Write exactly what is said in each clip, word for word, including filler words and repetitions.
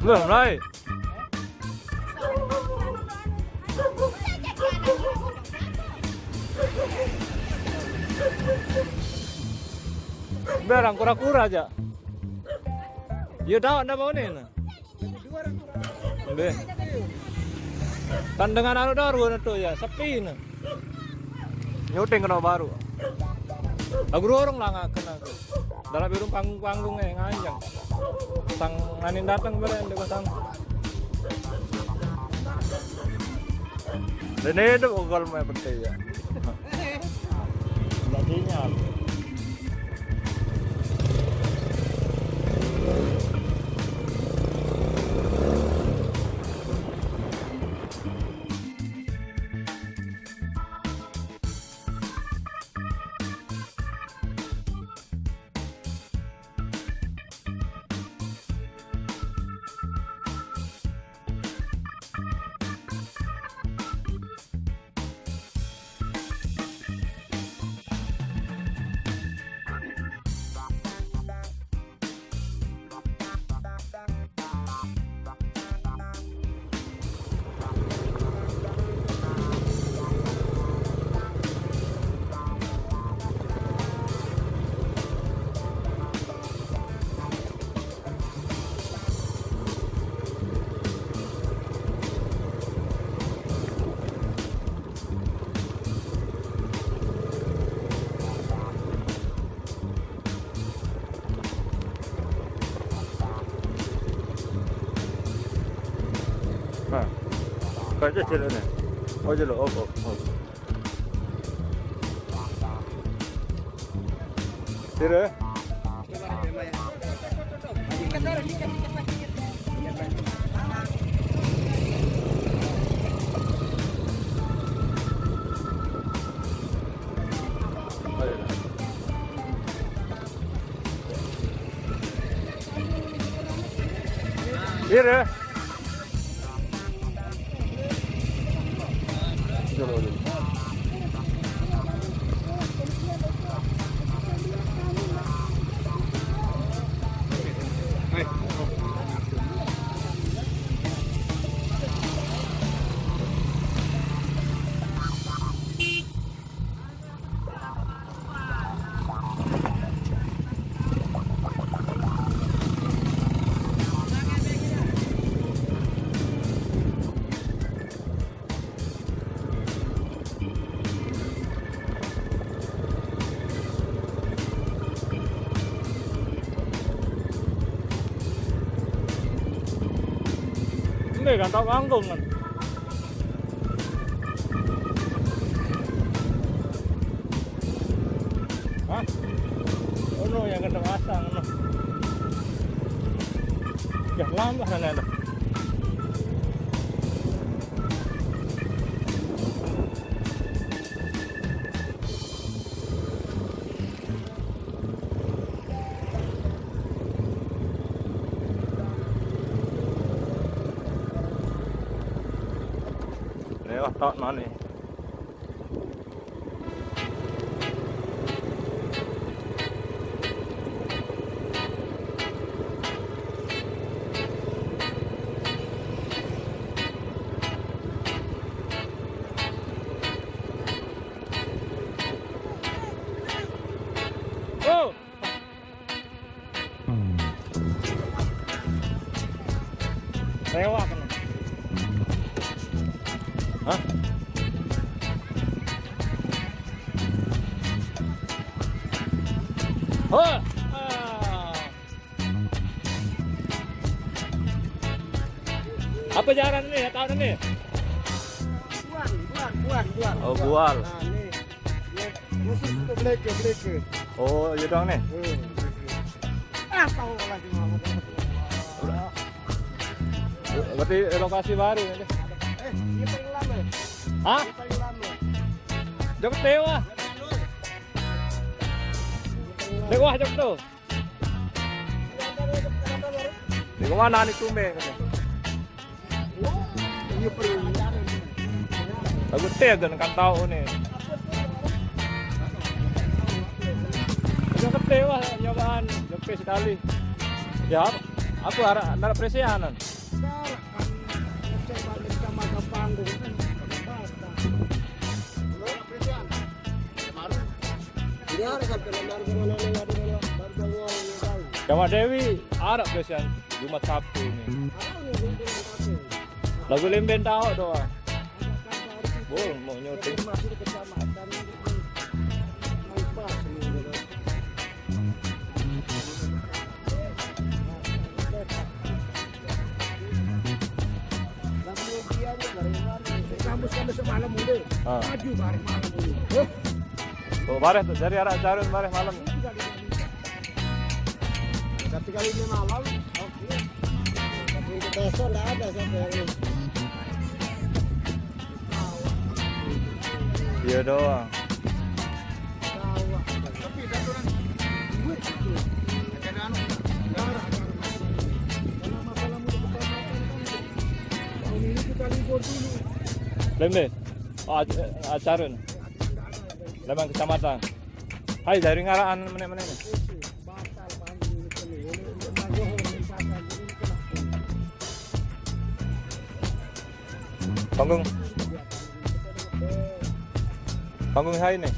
Wah, mulai. Barang kura-kura aja. Ya, tahu ndak mau nih. Be. Kan dengan anu dah, ruang itu ya, sepi nih. Nyuting kena baru. Aku dorong lah nggak kena. Dalam belum panggung-panggung eh, nganjang. Sang nanin datang beren, dia pasang. Dan itu gol main penting ya. Nggak sinyal. Nah, kaca jelo nih. Oh, jelo, oh, oh, oh. Sire. Sire. Ini kan tak kangkung kan. Hah? Ono yang kena pasang no. Ya lama sana dah. Lewat tak nani. Oh. Rewa kena. Hah? Hah? Ah. Apa jaran ni? Tak tahu ni. Buan, buan, buan, buan. Oh, buan. Nah, ni. Ni khusus untuk beleka, beleka. Oh, ya dong ni. Hmm, beleka. Ah, tahu lah cuma. Berarti lokasi baru ni. Eh, ini paling lama. Hah? Ini paling lama. Jok tewa. Dek wah jok tu. Di mana ni tumbe? Lagu teh kan kan tahu ni. Jok tewa nyobaan, jok sekali. Ya, aku harap ada apresianan. Dia harus sampai lemari dengan anak-anak baru bangun, ini tahu. Sama Dewi, Arab biasanya Jumat Sabtu ini. Apa ini, ini, ini, ini? Lagu Lemben tahu doang. Bol, mau nyuting. Masih di kecamatan ini. Pas ini, gitu. Kampus kan besok malam mulai. Ah. Maju bareng malam mulai. Oh, bareh tuh, dari arah Carun bareh malam. Tapi kalau ini malam, oke. Tapi untuk besok nggak ada satu hari. Iya doang. Lembe. Oh, Ac-, Acarun. Lemang kecamatan. Hai, dari ngaraan meneh-meneh. Panggung. Panggung hai nih.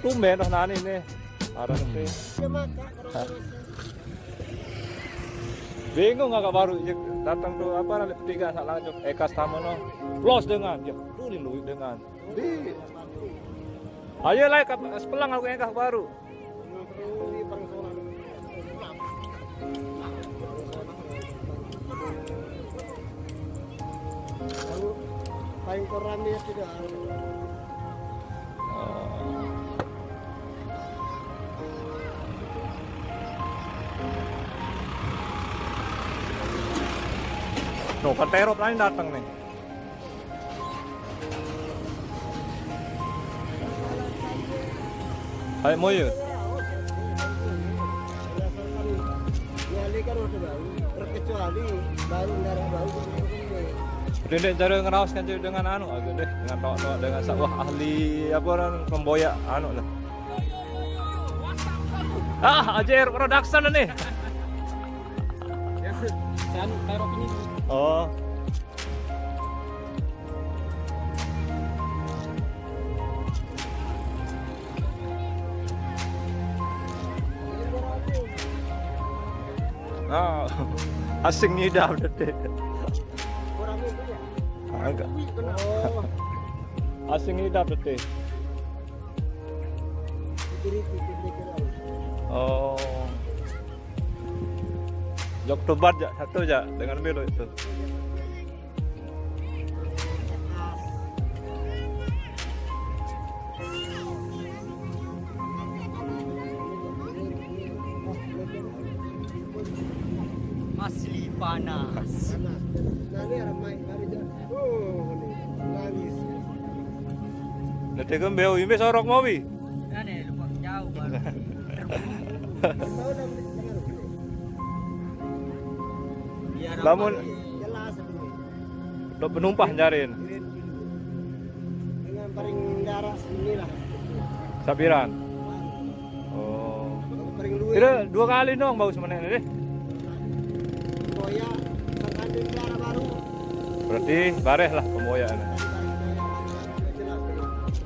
Tumben noh nani nih. Arah nih. Bingung agak baru ya, datang tuh apa namanya tiga anak lanjut Eka Stamono. Plus dengan ya, tuh lu dengan. Di. Ayo lah, kap-, sepelang aku engkah baru. Paling kurang dia tidak. Tuh, kan terop lain datang nih. Hai, moyo. Kecuali baru, terkecuali baru ndarah bau. Udah deh, cara ngeraos kan, cuy, dengan anu aja deh, dengan tok-tok, dengan sa-, wah, ahli apa orang pemboyak anu lah. Ah, Ajer Production nih. Ya, si anu, Kairop ini. Oh. Ah, asing ngidap dete. Agak. Asing ngidap dete. Oh. Jok tobat jak, satu jak, dengan belok itu. Asli panas. Panas. Nah, ini orang main baru jak. Oh, ini nangis. Nanti kan beo ini sorok mau, Wi. Kan ya, lupa jauh baru. Lamun jelas. Dok penumpang nyarin. Dengan paling darat sini lah. Sapiran. Oh. Paling luwih. Kira dua kali dong bau semenit deh. Boya, sangkanding darat baru. Berarti bareh lah pemboyaan. Jelas, jelas.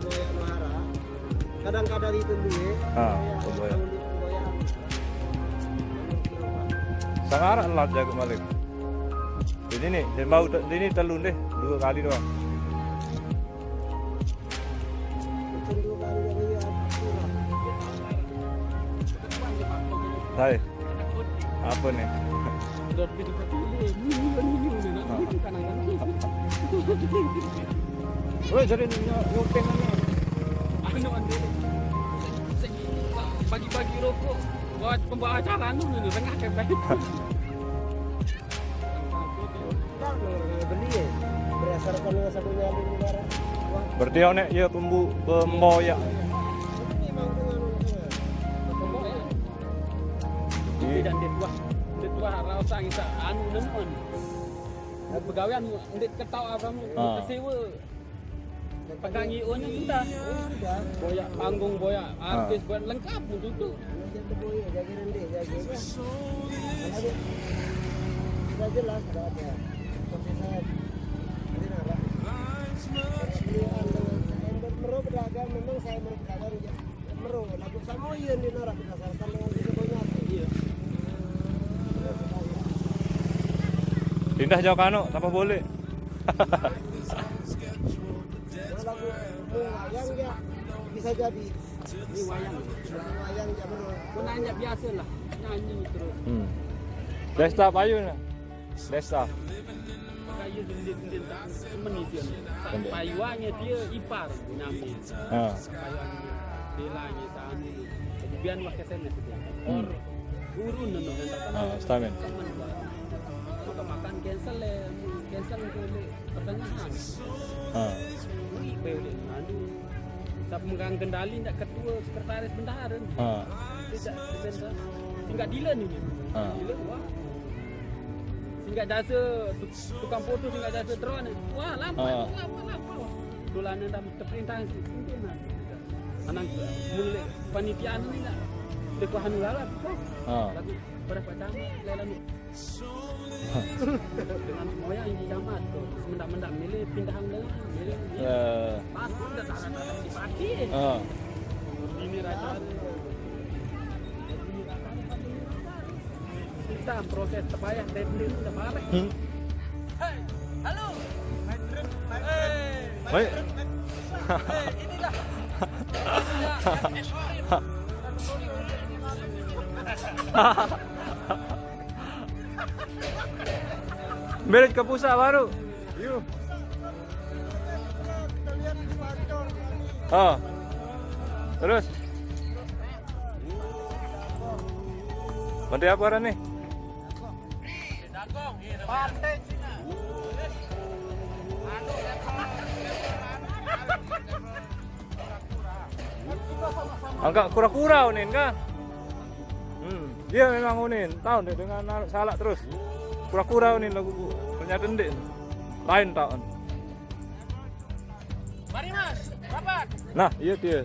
Boya muara. Kadang-kadang itu dulu ya. Ah, pemboyaan. Sangaran lah jago malik. Jadi nih, saya mau te-, ini telun deh, dua kali doang. Hai. Apa nih? Woi, jadi ny-, nyuping ini. Anu, anu. Bagi-bagi rokok buat pembawa acara anu nih, tengah kepeng. Beli ya? Berdasarkan dengan satu nyali negara. Berarti onek ya pembu-, pemboyak. Ini memang dengan, dengan. Pemboyak. Dan dia tuah, dia tuah rasa kita anu nemuan. Pegawai anu ndeq ketawa apa mu, Ah. Kesewa. Pegang I O-nya sudah. Sudah. Boyak panggung, boyak Ah. artis, boyak lengkap untuk tu. Sudah jelas, sudah ada. Ini, anu, saya berdagang, memang saya berdagang, ya. Meru, lagu sama iya, ini nara berdasarkan dengan kita punya. Iya. Pindah jauh kano, tambah boleh. Nah, lagu wayang ya, bisa jadi. Ini wayang. Wayang ya, meru. Kau nanya biasa lah, nyanyi terus. Hmm. Desta payu nah. Desta. Kayu dendit-dendit tak semeni dia. Dendit. Payuannya dia ipar namanya. Ha. Payuannya belanya sana. Jadi biar wah kesana tu. Hmm. Or urun no yang datang. Ha, stamen. Teman buat. Maka makan cancel le, cancel untuk le pertengahan. Ha. Ui, boleh nganu. Tapi megang kendali ndak ketua sekretaris bendahara ni. Ha. Tidak, tidak. Singgah dealer ni. Ha. Dealer wah. Singgah jasa tu-, tukang foto, singgah jasa drone. Wah, lambat, Ah. lambat, lambat. Dulana dah terperintah si, si dia nak. Anang mulai panitia ni nak. Dia kuah anu lalap. Ah. Lagu berapa jam, lalu. Dengan moyang di jamat tu. Semendak-mendak milih pindahan dengan milih. Eh. Pas pun dah tak ada, tak ada mati. Ah. Ini raja. Kita proses terbayar dari beli sudah barang. Hmm. Hei, halo. Hei. Hei, inilah. Balik ke pusat baru. Yuk. Oh. Terus. Bantu apa orang ni? Angkat kura-kura unin kan? Hmm, dia memang unin. Tahu dia dengan salak terus. Kura-kura unin lagu bu. Ternyata ndeq. Lain tahu. Mari Mas, rapat. Nah, iya dia.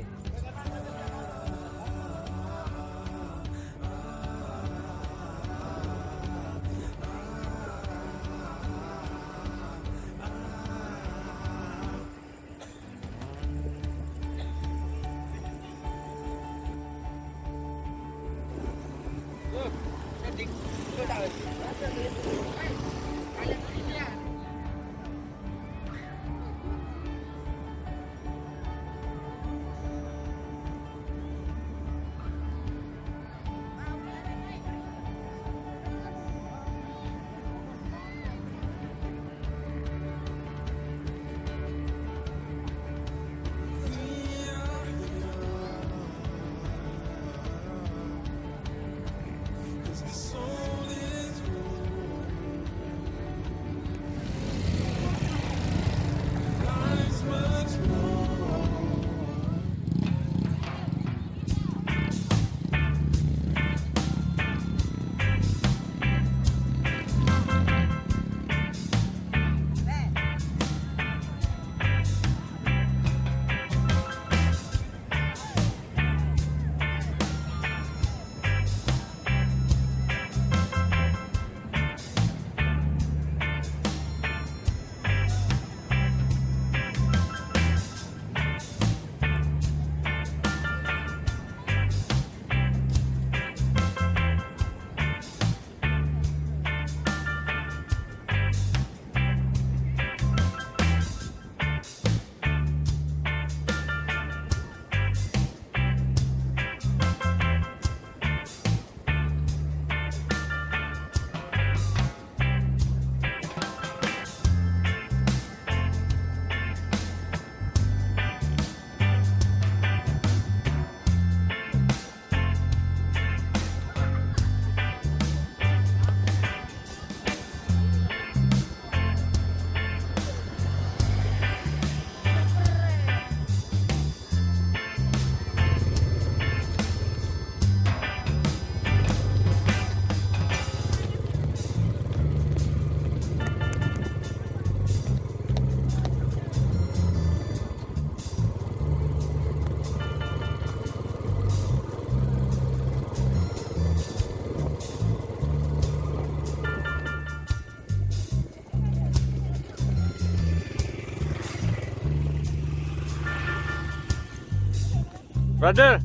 Brother,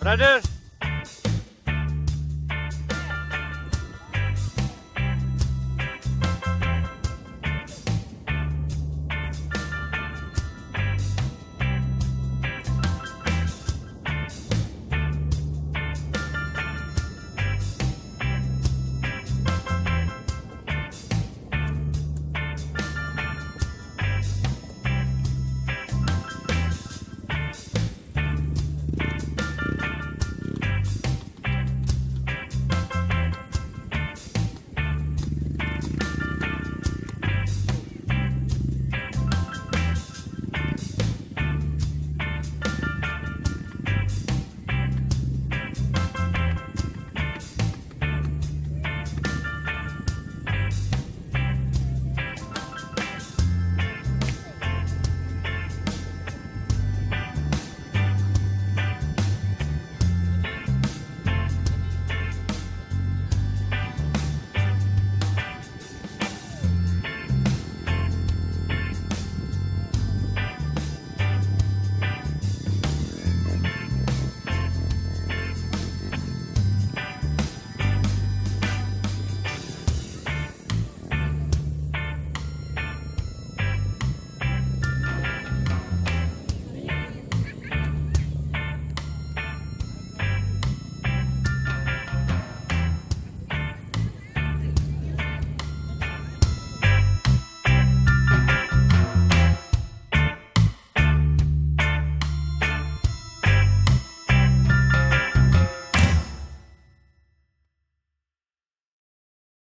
brother,